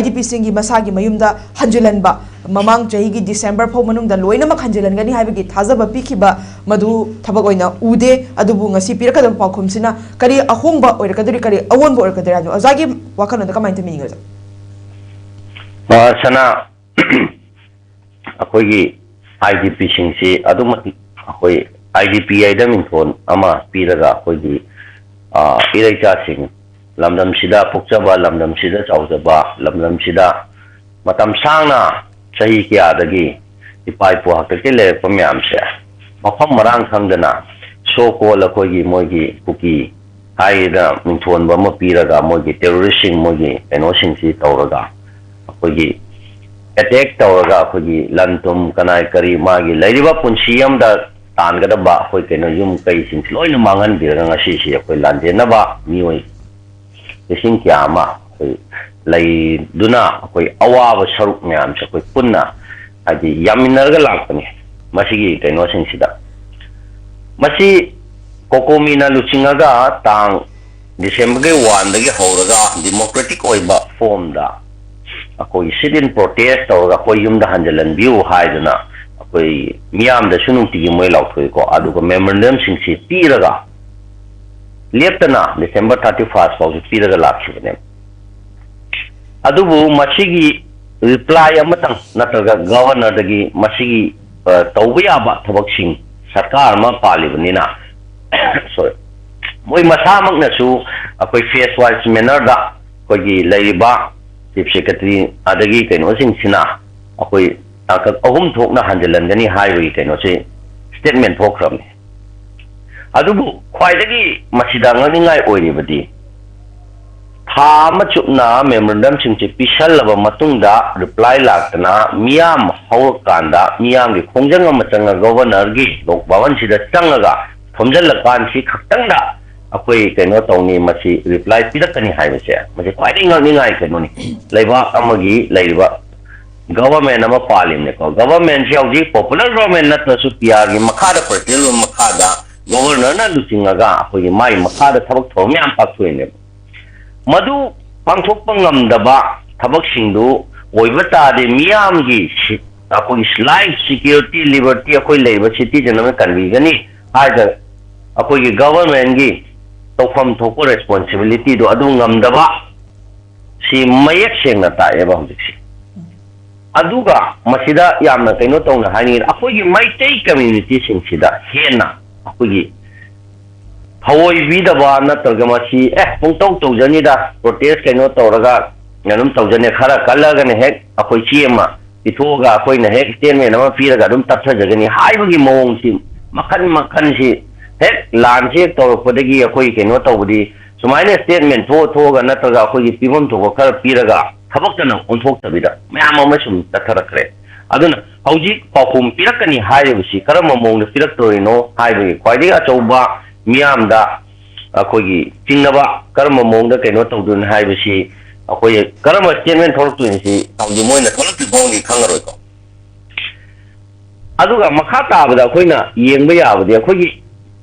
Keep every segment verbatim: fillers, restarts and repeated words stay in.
ꯗꯤ ꯄꯤꯁꯤꯡꯒꯤ ꯃꯁꯥꯒꯤ ꯃꯌꯨꯝꯗ ꯍꯟꯖꯤꯜꯍꯟꯕ, ꯃꯃꯥꯡ ꯆꯍꯤꯒꯤ ꯗꯤꯁꯦꯝꯕꯔ ꯐꯥꯎ ꯃꯅꯨꯡꯗ ꯂꯣꯏꯅꯃꯛ ꯍꯟꯖꯤꯜꯍꯟꯒꯅꯤ ꯍꯥꯏꯕꯒꯤ ꯊꯥꯖꯕ ꯄꯤꯈꯤꯕ ꯃꯗꯨ ꯊꯕꯛ ꯑꯣꯏꯅ ꯎꯗꯦ꯫ ꯑꯗꯨꯕꯨ ꯉꯁꯤ ꯄꯤꯔꯛꯀꯗꯕ ꯄꯥꯎꯈꯨꯝꯁꯤꯅ ꯀꯔꯤ ꯑꯍꯣꯡꯕ ꯑꯣꯏꯔꯛꯀꯗꯣꯔꯤ, ꯀꯔꯤ ꯑꯑꯣꯟꯕ ꯑꯣꯏꯔꯛꯀꯗꯣꯏꯔꯤ ꯍꯥꯏꯕꯅꯣ? ꯑꯣꯖꯥꯒꯤ ꯋꯥꯈꯜꯂꯣꯟꯗ ꯀꯃꯥꯏꯅ ꯊꯝꯕꯤꯅꯤꯡꯉꯤ, ꯑꯣꯖꯥ? ꯑ, ꯁꯅꯥ, ꯑꯩꯈꯣꯏꯒꯤ ꯑꯥꯏ ꯗꯤ ꯄꯤꯁꯤꯡꯁꯤ ꯑꯗꯨꯛ ꯃꯇꯤꯛ, ꯑꯩꯈꯣꯏ ꯑꯥꯏ ꯗꯤ ꯄꯤ ꯍꯥꯏꯗ ꯃꯤꯡꯊꯣꯟ ꯑꯃ ꯄꯤꯔꯒ ꯑꯩꯈꯣꯏꯒꯤ, ꯑ, ꯏꯔꯩꯆꯥꯁꯤꯡ, ꯂꯝꯗꯝꯁꯤꯗ ꯄꯣꯛꯆꯕ, ꯂꯝꯗꯝꯁꯤꯗ ꯆꯥꯎꯖꯕ, ꯂꯝꯗꯝꯁꯤꯗ ꯃꯇꯝ ꯁꯥꯡꯅ, ꯆꯍꯤ ꯀꯌꯥꯗꯒꯤ ꯏꯄꯥ ꯏꯄꯨ ꯍꯥꯛꯇꯛꯇꯒꯤ ꯂꯩꯔꯛꯄ ꯃꯌꯥꯝꯁꯦ ꯃꯐꯝ ꯃꯔꯥꯡ ꯈꯪꯗꯅ, so called ꯑꯩꯈꯣꯏꯒꯤ ꯃꯣꯏꯒꯤ ꯀꯨꯀꯤ ꯍꯥꯏꯗꯅ ꯃꯤꯡꯊꯣꯟꯕ ꯑꯃ ꯄꯤꯔꯒ, ꯃꯣꯏꯒꯤ terroristꯁꯤꯡ, ꯃꯣꯏꯒꯤ ꯀꯩꯅꯣꯁꯤꯡꯁꯤ ꯇꯧꯔꯒ, ꯑꯩꯈꯣꯏꯒꯤ attack ꯇꯧꯔꯒ, ꯑꯩꯈꯣꯏꯒꯤ ꯂꯟ ꯊꯨꯝ ꯀꯅꯥꯏ ꯀꯔꯤ, ꯃꯥꯒꯤ ꯂꯩꯔꯤꯕ ꯄꯨꯟꯁꯤ ꯑꯃꯗ ꯇꯥꯟꯒꯗꯕ ꯑꯩꯈꯣꯏ ꯀꯩꯅꯣ ꯌꯨꯝ ꯀꯩꯁꯤꯡꯁꯤ ꯂꯣꯏꯅ ꯃꯥꯡꯍꯟꯕꯤꯔꯒ, ꯉꯁꯤꯁꯤ ꯑꯩꯈꯣꯏ ꯂꯥꯟꯖꯦꯟꯅꯕ ꯃꯤꯑꯣꯏ ꯂꯤꯁꯤꯡ ꯀꯌꯥ ꯑꯃ ꯑꯩꯈꯣꯏ ꯂꯩꯗꯨꯅ, ꯑꯩꯈꯣꯏ ꯑꯋꯥꯕ ꯁꯔꯨꯛ ꯃꯌꯥꯝꯁꯦ ꯑꯩꯈꯣꯏ ꯄꯨꯟꯅ, ꯍꯥꯏꯗꯤ, ꯌꯥꯃꯤꯟꯅꯔꯒ ꯂꯥꯛꯄꯅꯤ꯫ ꯃꯁꯤꯒꯤ ꯀꯩꯅꯣꯁꯤꯡꯁꯤꯗ, ꯃꯁꯤ ꯀꯣꯀꯣꯃꯤꯅ ꯂꯨꯆꯤꯡꯉꯒ ꯇꯥꯡ ꯗꯤꯁꯦꯝꯕꯔꯒꯤ ꯋꯥꯟꯗꯒꯤ ꯍꯧꯔꯒ democratic ꯑꯣꯏꯕ formꯗ ꯑꯩꯈꯣꯏꯒꯤ sit in protest ꯇꯧꯔꯒ ꯑꯩꯈꯣꯏ ꯌꯨꯝꯗ ꯍꯟꯖꯤꯜꯍꯟꯕꯤꯌꯨ ꯍꯥꯏꯗꯅ ꯑꯩꯈꯣꯏ ꯃꯤꯌꯥꯝꯗꯁꯨ ꯅꯨꯡꯇꯤꯒꯤ ꯃꯣꯏ ꯂꯥꯎꯊꯣꯛꯏꯀꯣ꯫ ꯑꯗꯨꯒ memorandumꯁꯤꯡꯁꯤ ꯄꯤꯔꯒ ꯂꯦꯞꯇꯅ ꯗꯤꯁꯦꯝꯕꯔ thirty first ꯐꯥꯎꯁꯨ ꯄꯤꯔꯒ ꯂꯥꯛꯈꯤꯕꯅꯦꯕ꯫ ꯑꯗꯨꯕꯨ ꯃꯁꯤꯒꯤ reply ꯑꯃꯇꯪ ꯅꯠꯇ꯭ꯔꯒ governorꯗꯒꯤ ꯃꯁꯤꯒꯤ, ꯑ, ꯇꯧꯕ ꯌꯥꯕ ꯊꯕꯛꯁꯤꯡ, ꯁꯔꯀꯥꯔ ꯑꯃ ꯄꯥꯜꯂꯤꯕꯅꯤꯅ, sorry, ꯃꯣꯏ ꯃꯁꯥꯃꯛꯅꯁꯨ ꯑꯩꯈꯣꯏ phase wise mannerꯗ ꯑꯩꯈꯣꯏꯒꯤ ꯂꯩꯔꯤꯕ chief secretary ꯑꯗꯒꯤ ꯀꯩꯅꯣꯁꯤꯡꯁꯤꯅ ꯑꯩꯈꯣꯏ ꯇꯥꯡꯀꯛ ꯑꯍꯨꯝ ꯊꯣꯛꯅ ꯍꯟꯖꯤꯜꯍꯟꯒꯅꯤ ꯍꯥꯏꯕꯒꯤ ꯀꯩꯅꯣꯁꯤ statement ꯊꯣꯛꯈ꯭ꯔꯕꯅꯤ꯫ ꯑꯗꯨꯕꯨ ꯈ꯭ꯋꯥꯏꯗꯒꯤ ꯃꯁꯤꯗ ꯉꯛꯅꯤꯡꯉꯥꯏ ꯑꯣꯏꯔꯤꯕꯗꯤ, ꯊꯥ ꯑꯃ ꯆꯨꯞꯅ memorandumꯁꯤꯡꯁꯤ ꯄꯤꯁꯜꯂꯕ ꯃꯇꯨꯡꯗ reply ꯂꯥꯛꯇꯅ, ꯃꯤꯌꯥꯝ ꯍꯧꯔꯀꯥꯟꯗ, ꯃꯤꯌꯥꯝꯒꯤ ꯈꯣꯡꯖꯪ ꯑꯃ ꯆꯪꯉꯒ governorꯒꯤ ꯂꯣꯛ ꯚꯕꯟꯁꯤꯗ ꯆꯪꯉꯒ ꯐꯝꯖꯤꯜꯂꯀꯥꯟꯁꯤ ꯈꯛꯇꯪꯗ ꯑꯩꯈꯣꯏ ꯀꯩꯅꯣ ꯇꯧꯅꯤ, ꯃꯁꯤ reply ꯄꯤꯔꯛꯀꯅꯤ ꯍꯥꯏꯕꯁꯦ, ꯃꯁꯤ ꯈ꯭ꯋꯥꯏꯗꯒꯤ ꯉꯛꯅꯤꯡꯉꯥꯏ ꯀꯩꯅꯣꯅꯤ꯫ ꯂꯩꯕꯥꯛ ꯑꯃꯒꯤ ꯂꯩꯔꯤꯕ government ꯑꯃ ꯄꯥꯜꯂꯤꯕꯅꯤꯀꯣ꯫ Governmentꯁꯤ ꯍꯧꯖꯤꯛ popular government ꯅꯠꯇ꯭ꯔꯁꯨ P R ꯒꯤ ꯃꯈꯥꯗ, president ꯒꯤ ꯃꯈꯥꯗ governorꯅ ꯂꯨꯆꯤꯡꯉꯒ ꯑꯩꯈꯣꯏꯒꯤ ꯃꯥꯒꯤ ꯃꯈꯥꯗ ꯊꯕꯛ ꯊꯧꯔꯝ ꯃꯌꯥꯝ ꯄꯥꯡꯊꯣꯛꯏꯅꯦꯕ꯫ ꯃꯗꯨ ꯄꯥꯡꯊꯣꯛꯄ ꯉꯝꯗꯕ, ꯊꯕꯛꯁꯤꯡꯗꯨ ꯑꯣꯏꯕ ꯇꯥꯔꯗꯤ ꯃꯤꯌꯥꯝꯒꯤ ꯁꯤ-, ꯑꯩꯈꯣꯏꯒꯤ life security, liberty, ꯑꯩꯈꯣꯏ ꯂꯩꯔꯤꯕ citizen ꯑꯃ ꯀꯟꯕꯤꯒꯅꯤ ꯍꯥꯏꯗꯅ ꯑꯩꯈꯣꯏꯒꯤ governmentꯀꯤ ꯇꯧꯐꯝ ꯊꯣꯛꯄ responsibilityꯗꯣ ꯑꯗꯨ ꯉꯝꯗꯕ ꯁꯤ ꯃꯌꯦꯛ ꯁꯦꯡꯅ ꯇꯥꯛꯑꯦꯕ ꯍꯧꯖꯤꯛꯁꯦ꯫ ꯑꯗꯨꯒ ꯃꯁꯤꯗ ꯌꯥꯝꯅ ꯀꯩꯅꯣ ꯇꯧꯅ ꯍꯥꯏꯅꯤꯡꯉꯤ, ꯑꯩꯈꯣꯏꯒꯤ ꯃꯩꯇꯩ communityꯁꯤꯡꯁꯤꯗ ꯍꯦꯟꯅ ꯑꯩꯈꯣꯏꯒꯤ ꯊꯑꯣꯏꯕꯤꯗꯕ ꯅꯠꯇ꯭ꯔꯒ ꯃꯁꯤ ꯑꯦ ꯄꯨꯡꯇꯧ ꯇꯧꯖꯅꯤꯗ, protest ꯀꯩꯅꯣ ꯇꯧꯔꯒ ꯑꯗꯨꯝ ꯇꯧꯖꯅꯤ, ꯈꯔ ꯀꯜꯂꯒꯅ ꯍꯦꯛ ꯑꯩꯈꯣꯏ ꯆꯦ ꯑꯃ ꯄꯤꯊꯣꯛꯑꯒ ꯑꯩꯈꯣꯏꯅ ꯍꯦꯛ statement ꯑꯃ ꯄꯤꯔꯒ ꯑꯗꯨꯝ ꯇꯞꯊꯖꯒꯅꯤ ꯍꯥꯏꯕꯒꯤ ꯃꯑꯣꯡꯁꯤ ꯃꯈꯟ ꯃꯈꯟꯁꯤ ꯍꯦꯛ ꯂꯥꯟꯁꯤ ꯍꯦꯛ ꯇꯧꯔꯛꯄꯗꯒꯤ ꯑꯩꯈꯣꯏ ꯀꯩꯅꯣ ꯇꯧꯕꯗꯤ ꯁꯨꯃꯥꯏꯅ statement ꯊꯣꯛꯑ ꯊꯣꯛꯑꯒ ꯅꯠꯇ꯭ꯔꯒ ꯑꯩꯈꯣꯏꯒꯤ ꯄꯤꯐꯝ ꯊꯣꯛꯄ ꯈꯔ ꯄꯤꯔꯒ ꯊꯕꯛꯇꯅ ꯑꯣꯟꯊꯣꯛꯇꯕꯤꯗ ꯃꯌꯥꯝ ꯑꯃ ꯁꯨꯝ ꯆꯠꯊꯔꯛꯈ꯭ꯔꯦ꯫ ꯑꯗꯨꯅ ꯍꯧꯖꯤꯛ ꯄꯥꯎꯈꯨꯝ ꯄꯤꯔꯛꯀꯅꯤ ꯍꯥꯏꯔꯤꯕꯁꯤ ꯀꯔꯝꯕ ꯃꯑꯣꯡꯗ ꯄꯤꯔꯛꯇꯣꯔꯤꯅꯣ ꯍꯥꯏꯕꯒꯤ ꯈ꯭ꯋꯥꯏꯗꯒꯤ ꯑꯆꯧꯕ ꯃꯤꯌꯥꯝꯗ ꯑꯩꯈꯣꯏꯒꯤ ꯆꯤꯡꯅꯕ ꯀꯔꯝꯕ ꯃꯑꯣꯡꯗ ꯀꯩꯅꯣ ꯇꯧꯗꯣꯏꯅꯣ ꯍꯥꯏꯕꯁꯤ ꯑꯩꯈꯣꯏ ꯀꯔꯝꯕ statement ꯊꯣꯛꯂꯛꯇꯣꯏꯅꯣ ꯁꯤ ꯍꯧꯖꯤꯛ ꯃꯣꯏꯅ ꯊꯣꯛꯂꯛꯇ꯭ꯔꯤ ꯐꯥꯎꯗꯤ ꯈꯪꯉꯔꯣꯏꯀꯣ꯫ ꯑꯗꯨꯒ ꯃꯈꯥ ꯇꯥꯕꯗ ꯑꯩꯈꯣꯏꯅ ꯌꯦꯡꯕ ꯌꯥꯕꯗꯤ ꯑꯩꯈꯣꯏꯒꯤ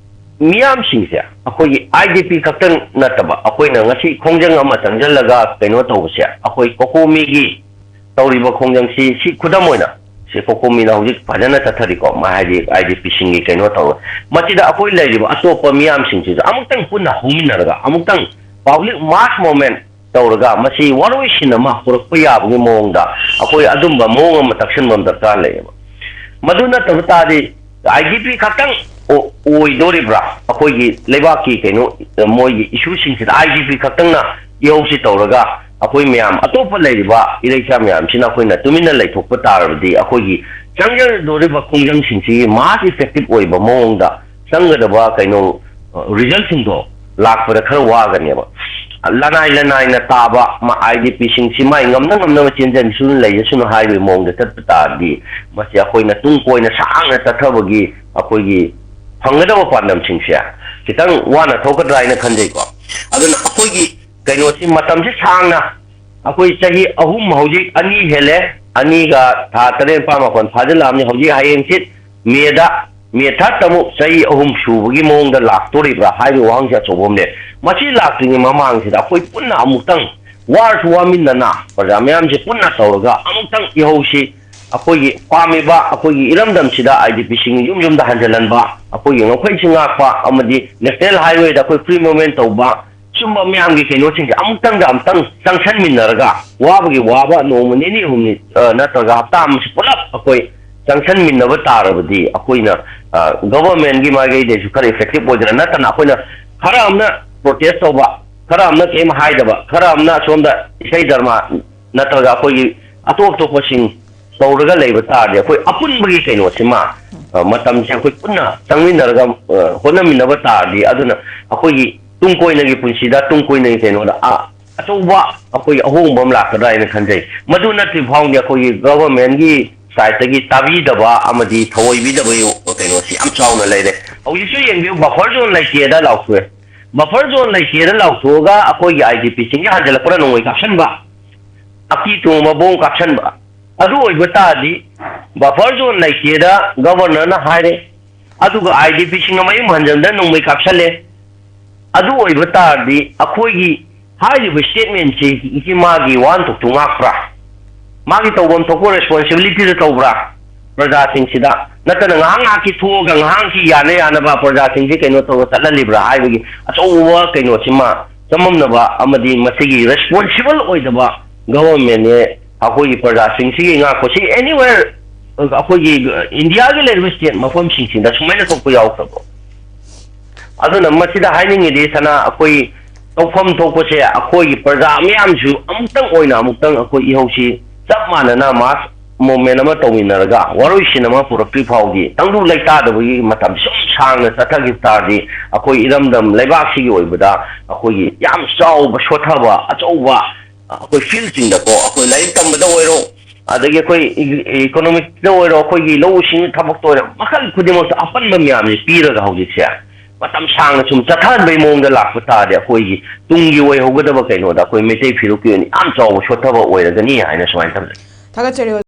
ꯃꯤꯌꯥꯝꯁꯤꯡꯁꯦ ꯑꯩꯈꯣꯏꯒꯤ IDP ꯈꯛꯇꯪ ꯅꯠꯇꯕ ꯑꯩꯈꯣꯏꯅ ꯉꯁꯤ ꯈꯣꯡꯖꯪ ꯑꯃ ꯆꯪꯁꯤꯜꯂꯒ ꯀꯩꯅꯣ ꯇꯧꯕꯁꯦ ꯑꯩꯈꯣꯏ ꯀꯣꯀꯣꯃꯤꯒꯤ ꯇꯧꯔꯤꯕ ꯈꯣꯡꯖꯪꯁꯤ ꯁꯤ ꯈꯨꯗꯝ ꯑꯣꯏꯅ ꯁꯤ ꯀꯣꯀꯣꯃꯤꯅ ꯍꯧꯖꯤꯛ ꯐꯖꯅ ꯆꯠꯊꯔꯤꯀꯣ, ꯃꯥ ꯍꯥꯏꯗꯤ IDPꯁꯤꯡꯒꯤ ꯀꯩꯅꯣ ꯇꯧꯔ ꯃꯁꯤꯗ ꯑꯩꯈꯣꯏ ꯂꯩꯔꯤꯕ ꯑꯇꯣꯞꯄ ꯃꯤꯌꯥꯝꯁꯤꯡꯁꯤꯁꯨ ꯑꯃꯨꯛꯇꯪ ꯄꯨꯟꯅ ꯍꯧꯃꯤꯟꯅꯔꯒ ꯑꯃꯨꯛꯇꯪ public mass movement ꯇꯧꯔꯒ ꯃꯁꯤ ꯋꯥꯔꯣꯏꯁꯤꯟ ꯑꯃ ꯄꯨꯔꯛꯄ ꯌꯥꯕꯒꯤ ꯃꯑꯣꯡꯗ ꯑꯩꯈꯣꯏ ꯑꯗꯨꯝꯕ ꯃꯑꯣꯡ ꯑꯃ ꯇꯛꯁꯤꯟꯕ ꯑꯃ ꯗꯔꯀꯥꯔ ꯂꯩꯌꯦꯕ꯫ ꯃꯗꯨ ꯅꯠꯇꯕ ꯇꯥꯔꯗꯤ IDP ꯈꯛꯇꯪ ꯑꯣ-, ꯑꯣꯏꯗꯣꯔꯤꯕ꯭ꯔꯥ? ꯑꯩꯈꯣꯏꯒꯤ ꯂꯩꯕꯥꯛꯀꯤ ꯀꯩꯅꯣ, ꯃꯣꯏꯒꯤ issueꯁꯤꯡꯁꯤꯗ IDP ꯈꯛꯇꯪꯅ ꯏꯍꯧꯁꯤ ꯇꯧꯔꯒ ꯑꯩꯈꯣꯏ ꯃꯌꯥꯝ ꯑꯇꯣꯞꯄ ꯂꯩꯔꯤꯕ ꯏꯔꯩꯆꯥ ꯃꯌꯥꯝꯁꯤꯅ ꯑꯩꯈꯣꯏꯅ ꯇꯨꯃꯤꯟꯅ ꯂꯩꯊꯣꯛꯄ ꯇꯥꯔꯕꯗꯤ ꯑꯩꯈꯣꯏꯒꯤ ꯆꯪꯖꯗꯣꯔꯤꯕ ꯈꯣꯡꯖꯪꯁꯤꯡꯁꯤꯒꯤ mass effective ꯑꯣꯏꯕ ꯃꯑꯣꯡꯗ ꯆꯪꯒꯗꯕ ꯀꯩꯅꯣ, ꯑ, resultꯁꯤꯡꯗꯣ ꯂꯥꯛꯄꯗ ꯈꯔ ꯋꯥꯒꯅꯦꯕ꯫ ꯂꯅꯥꯏ ꯂꯅꯥꯏꯅ ꯇꯥꯕ ꯃ-, IDPꯁꯤꯡꯁꯤ ꯃꯥꯏ ꯉꯝꯅ ꯉꯝꯅꯕ ꯆꯦꯟꯖꯟꯁꯅꯨ ꯂꯩꯖꯁꯅꯨ ꯍꯥꯏꯕꯒꯤ ꯃꯑꯣꯡꯗ ꯆꯠꯄ ꯇꯥꯔꯗꯤ ꯃꯁꯤ ꯑꯩꯈꯣꯏꯅ ꯇꯨꯡ ꯀꯣꯏꯅ ꯁꯥꯡꯅ ꯆꯠꯊꯕꯒꯤ ꯑꯩꯈꯣꯏꯒꯤ ꯐꯪꯒꯗꯕ ꯄꯥꯟꯗꯝꯁꯤꯡꯁꯦ ꯈꯤꯇꯪ ꯋꯥꯅ ꯊꯣꯛꯀꯗ꯭ꯔꯥ ꯍꯥꯏꯅ ꯈꯟꯖꯩꯀꯣ꯫ ꯑꯗꯨꯅ ꯑꯩꯈꯣꯏꯒꯤ ꯀꯩꯅꯣꯁꯤ ꯃꯇꯝꯁꯤ ꯁꯥꯡꯅ ꯑꯩꯈꯣꯏ ꯆꯍꯤ ꯑꯍꯨꯝ ꯍꯧꯖꯤꯛ ꯑꯅꯤ ꯍꯦꯜꯂꯦ, ꯑꯅꯤꯒ ꯊꯥ ꯇꯔꯦꯠ ꯅꯤꯄꯥꯜ ꯃꯥꯄꯜ ꯐꯥꯖꯤꯜꯂꯛꯑꯕꯅꯤ꯫ ꯍꯧꯖꯤꯛ ꯍꯌꯦꯡꯁꯤ ꯃꯦꯗ, ꯃꯦ third ꯑꯃꯨꯛ ꯆꯍꯤ ꯑꯍꯨꯝ ꯁꯨꯕꯒꯤ ꯃꯑꯣꯡꯗ ꯂꯥꯛꯇꯣꯔꯤꯕ꯭ꯔꯥ ꯍꯥꯏꯕꯒꯤ ꯋꯥꯍꯪꯁꯦ ꯑꯆꯧꯕ ꯑꯃꯅꯦ꯫ ꯃꯁꯤ ꯂꯥꯛꯇ꯭ꯔꯤꯉꯩ ꯃꯃꯥꯡꯁꯤꯗ ꯑꯩꯈꯣꯏ ꯄꯨꯟꯅ ꯑꯃꯨꯛꯇꯪ ꯋꯥꯔꯁꯨ ꯋꯥꯃꯤꯟꯅꯅ ꯄ꯭ꯔꯖꯥ ꯃꯌꯥꯝꯁꯦ ꯄꯨꯟꯅ ꯇꯧꯔꯒ ꯑꯃꯨꯛꯇꯪ ꯏꯍꯧꯁꯤ ꯑꯩꯈꯣꯏꯒꯤ ꯄꯥꯝꯃꯤꯕ ꯑꯩꯈꯣꯏꯒꯤ ꯏꯔꯝꯗꯝꯁꯤꯗ IDPꯁꯤꯡ ꯌꯨꯝ ꯌꯨꯝꯗ ꯍꯟꯖꯤꯜꯍꯟꯕ, ꯑꯩꯈꯣꯏꯒꯤ ꯉꯝꯈꯩꯁꯤꯡ ꯉꯥꯛꯄ ꯑꯃꯗꯤ National Highwayꯗ ꯑꯩꯈꯣꯏ free movement ꯇꯧꯕ, ꯁꯨꯝꯕ ꯃꯌꯥꯝꯒꯤ ꯀꯩꯅꯣꯁꯤꯡꯁꯦ ꯑꯃꯨꯛꯇꯪꯗ ꯑꯃꯨꯛꯇꯪ ꯆꯪꯁꯟꯃꯤꯟꯅꯔꯒ ꯋꯥꯕꯒꯤ ꯋꯥꯕ ꯅꯣꯡꯃ ꯅꯤꯅꯤ ꯍꯨꯝꯅꯤ, ꯑ, ꯅꯠꯇ꯭ꯔꯒ ꯍꯞꯇꯥ ꯑꯃꯁꯤ ꯄꯨꯂꯞ ꯑꯩꯈꯣꯏ ꯆꯪꯁꯟꯃꯤꯟꯅꯕ ꯇꯥꯔꯕꯗꯤ ꯑꯩꯈꯣꯏꯅ, ꯑ, governmentꯀꯤ ꯃꯥꯏꯀꯩꯗꯩꯁꯨ ꯈꯔ effective ꯑꯣꯏꯗꯅ, ꯅꯠꯇꯅ ꯑꯩꯈꯣꯏꯅ ꯈꯔ ꯑꯃꯅ protest ꯇꯧꯕ, ꯈꯔ ꯑꯃꯅ ꯀꯩꯝ ꯍꯥꯏꯗꯕ, ꯈꯔ ꯑꯃꯅ ꯑꯁꯣꯝꯗ ꯏꯁꯩ ꯗ꯭ꯔꯃꯥ ꯅꯠꯇ꯭ꯔꯒ ꯑꯩꯈꯣꯏꯒꯤ ꯑꯇꯣꯞ ꯑꯇꯣꯞꯄꯁꯤꯡ ꯇꯧꯔꯒ ꯂꯩꯕ ꯇꯥꯔꯗꯤ ꯑꯩꯈꯣꯏ ꯑꯄꯨꯟꯕꯒꯤ ꯀꯩꯅꯣꯁꯤꯃ, ꯑ, ꯃꯇꯝꯁꯦ ꯑꯩꯈꯣꯏ ꯄꯨꯟꯅ ꯆꯪꯃꯤꯟꯅꯔꯒ, ꯑ, ꯍꯣꯠꯅꯃꯤꯟꯅꯕ ꯇꯥꯔꯗꯤ, ꯑꯗꯨꯅ ꯑꯩꯈꯣꯏꯒꯤ ꯇꯨꯡ ꯀꯣꯏꯅꯒꯤ ꯄꯨꯟꯁꯤꯗ, ꯇꯨꯡ ꯀꯣꯏꯅꯒꯤ ꯀꯩꯅꯣꯗ, ꯑ, ꯑꯆꯧꯕ ꯑꯩꯈꯣꯏꯒꯤ ꯑꯍꯣꯡꯕ ꯑꯃ ꯂꯥꯛꯀꯗ꯭ꯔꯥ ꯍꯥꯏꯅ ꯈꯟꯖꯩ꯫ ꯃꯗꯨ ꯅꯠꯇ꯭ꯔꯤ ꯐꯥꯎꯗꯤ ꯑꯩꯈꯣꯏꯒꯤ governmentꯀꯤ sideꯇꯒꯤ ꯇꯥꯕꯤꯗꯕ ꯑꯃꯗꯤ ꯊꯑꯣꯏꯕꯤꯗꯕꯒꯤ ꯀꯩꯅꯣꯁꯤ ꯌꯥꯝ ꯆꯥꯎꯅ ꯂꯩꯔꯦ꯫ ꯍꯧꯖꯤꯛꯁꯨ ꯌꯦꯡꯕꯤꯌꯨ, buffer zone ꯂꯩꯇꯦꯗ ꯂꯥꯎꯊꯣꯛꯑꯦ꯫ Buffer zone ꯂꯩꯇꯦꯗ ꯂꯥꯎꯊꯣꯛꯑꯒ ꯑꯩꯈꯣꯏꯒꯤ IDPꯁꯤꯡꯒꯤ ꯍꯟꯖꯤꯜꯂꯛꯄꯗ ꯅꯣꯡꯃꯩ ꯀꯥꯞꯁꯟꯕ, ꯑꯀꯤ ꯇꯣꯡꯕ ꯕꯣꯝ ꯀꯥꯞꯁꯟꯕ꯫ ꯑꯗꯨ ꯑꯣꯏꯕ ꯇꯥꯔꯗꯤ, buffer zone ꯂꯩꯇꯦꯗ governorꯅ ꯍꯥꯏꯔꯦ, ꯑꯗꯨꯒ IDPꯁꯤꯡꯅ ꯃꯌꯨꯝ ꯍꯟꯖꯟꯗꯅ ꯅꯣꯡꯃꯩ ꯀꯥꯞꯁꯜꯂꯦ꯫ ꯑꯗꯨ ꯑꯣꯏꯕ ꯇꯥꯔꯗꯤ ꯑꯩꯈꯣꯏꯒꯤ ꯍꯥꯏꯔꯤꯕ statementꯁꯤ ꯃꯥꯒꯤ ꯋꯥꯍꯟꯊꯣꯛꯇꯨ ꯉꯥꯛꯄ꯭ꯔꯥ? ꯃꯥꯒꯤ ꯇꯧꯐꯝ ꯊꯣꯛꯄ responsibilityꯗ ꯇꯧꯕ꯭ꯔꯥ? ꯄ꯭ꯔꯖꯥꯁꯤꯡꯁꯤꯗ ꯅꯠꯇꯅ ꯉꯥꯏꯍꯥꯛ ꯉꯥꯏꯍꯥꯛꯀꯤ ꯊꯣꯛꯑꯒ ꯉꯥꯏꯍꯥꯛꯀꯤ ꯌꯥꯅ ꯌꯥꯅꯕ ꯄ꯭ꯔꯖꯥꯁꯤꯡꯁꯤ ꯀꯩꯅꯣ ꯇꯧꯔ ꯆꯠꯍꯜꯂꯤꯕ꯭ꯔꯥ ꯍꯥꯏꯕꯒꯤ ꯑꯆꯧꯕ ꯀꯩꯅꯣꯁꯤꯃ ꯆꯃꯝꯅꯕ ꯑꯃꯗꯤ ꯃꯁꯤꯒꯤ responsible ꯑꯣꯏꯗꯕ governmentꯅꯦ꯫ ꯑꯩꯈꯣꯏꯒꯤ ꯄ꯭ꯔꯖꯥꯁꯤꯡꯁꯤꯒꯤ ꯉꯥꯛꯄꯁꯤ anywhere ꯑꯩꯈꯣꯏꯒꯤ Indiaꯒꯤ ꯂꯩꯔꯤꯕ state ꯃꯐꯝꯁꯤꯡꯁꯤꯗ ꯁꯨꯃꯥꯏꯅ ꯊꯣꯛꯄ ꯌꯥꯎꯈ꯭ꯔꯕꯣ? ꯑꯗꯨꯅ ꯃꯁꯤꯗ ꯍꯥꯏꯅꯤꯡꯉꯤꯗꯤ, ꯁꯅꯥ, ꯑꯩꯈꯣꯏ ꯇꯧꯐꯝ ꯊꯣꯛꯄꯁꯦ ꯑꯩꯈꯣꯏꯒꯤ ꯄ꯭ꯔꯖꯥ ꯃꯌꯥꯝꯁꯨ ꯑꯃꯨꯛꯇꯪ ꯑꯣꯏꯅ ꯑꯃꯨꯛꯇꯪ ꯑꯩꯈꯣꯏ ꯏꯍꯧꯁꯤ ꯆꯞ ꯃꯥꯟꯅꯅ mass movement ꯑꯃ ꯇꯧꯃꯤꯟꯅꯔꯒ ꯋꯥꯔꯣꯏꯁꯤꯟ ꯑꯃ ꯄꯨꯔꯛꯇ꯭ꯔꯤ ꯐꯥꯎꯗꯤ, ꯇꯪꯗꯨ ꯂꯩꯇꯥꯗꯕꯒꯤ ꯃꯇꯝ ꯁꯨꯝ ꯁꯥꯡꯅ ꯆꯠꯊꯈꯤꯕ ꯇꯥꯔꯗꯤ ꯑꯩꯈꯣꯏ ꯏꯔꯝꯗꯝ ꯂꯩꯕꯥꯛꯁꯤꯒꯤ ꯑꯣꯏꯕꯗ ꯑꯩꯈꯣꯏꯒꯤ ꯌꯥꯝ ꯆꯥꯎꯕ ꯁꯣꯠꯊꯕ, ꯑꯆꯧꯕ ꯑꯩꯈꯣꯏ fieldꯁꯤꯡꯗꯀꯣ, ꯑꯩꯈꯣꯏ ꯂꯥꯏꯔꯤꯛ ꯇꯝꯕꯗ ꯑꯣꯏꯔꯣ, ꯑꯗꯒꯤ ꯑꯩꯈꯣꯏ economicꯇ ꯑꯣꯏꯔꯣ, ꯑꯩꯈꯣꯏꯒꯤ ꯂꯧꯎ ꯁꯤꯡꯎ ꯊꯕꯛꯇ ꯑꯣꯏꯔꯣ, ꯃꯈꯜ ꯈꯨꯗꯤꯡꯃꯛꯇ ꯑꯄꯟꯕ ꯃꯌꯥꯝꯁꯦ ꯄꯤꯔꯒ ꯍꯧꯖꯤꯛꯁꯦ ꯃꯇꯝ ꯁꯥꯡꯅ ꯁꯨꯝ ꯆꯠꯊꯍꯟꯕꯒꯤ ꯃꯑꯣꯡꯗ ꯂꯥꯛꯄ ꯇꯥꯔꯗꯤ ꯑꯩꯈꯣꯏꯒꯤ ꯇꯨꯡꯒꯤ ꯑꯣꯏꯍꯧꯒꯗꯕ ꯀꯩꯅꯣꯗ ꯑꯩꯈꯣꯏ ꯃꯩꯇꯩ ꯐꯤꯔꯨꯛꯀꯤ ꯑꯣꯏꯅ ꯌꯥꯝ ꯆꯥꯎꯕ ꯁꯣꯠꯊꯕ ꯑꯣꯏꯔꯒꯅꯤ ꯍꯥꯏꯅ ꯁꯨꯃꯥꯏꯅ ꯊꯝꯖꯒꯦ꯫ ꯊꯥꯒꯠꯆꯔꯤ꯫